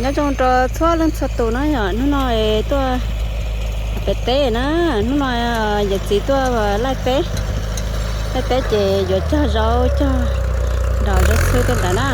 Nyob zoo rau txhua leej txhua tus na yom, hnub no tuaj pem teb na, hnub no yawm txiv tuaj laij teb, laij teb ces yuav cog zaub cog nrog zaub txhwb tuaj ntawd na.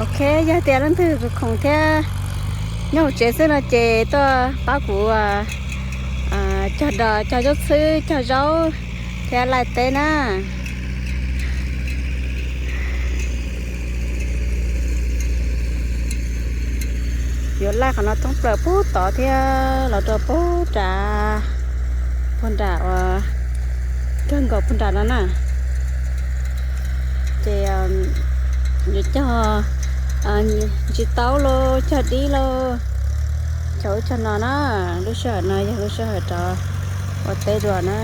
Ok, yog tias leej twg khoom thiab nyob hauv tsev xwb no ces tuaj pab kuv cog dos, cog zaub txhwb, cog zaub thiab laij teb na. Yuav laij qhov no thoob plaws puag tod thiab los rau puag nram, puag nram uas kawg nkaus puag nram no na. Ces yuav cog ntsis taub lauj, cog dib lauj, cog ub cog no na. Lub sij hawm no yog lub sij hawm rov ua teb dua na.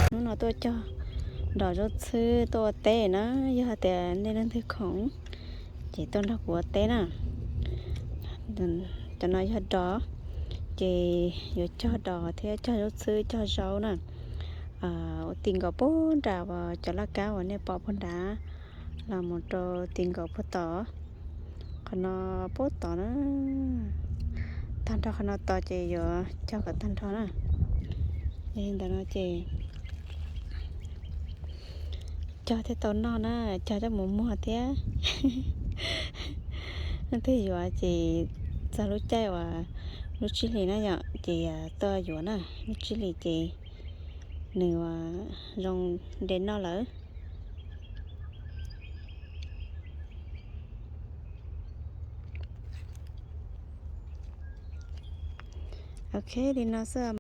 Hnub no tuaj cog nrog zaub txhwb tuaj ua teb na, yog tias nej leej twg khoom ces tuaj nrog kuv ua teb na. Cov no yog dos, ces yuav cog dos thiab cog zaub txhwb cog zaub na. Ua ti nkaus puag nram uas cov laj kab uas nej pom puag nrad los mus rau ti nkaus puag tod. Qhov no puag tod na, tag nrho qhov no tod ces yuav cog kom tag nrho na. Yog li ntawd no ces cog thiaj tau noj na, cog coj mus muag thiab. Leej twg yuav ces txog lub caij uas lub tsib hlis na yom, ces tuaj yuav na. Lub tsib hlis ces nws uas zoo de noj lawm. Ok, li no xwb.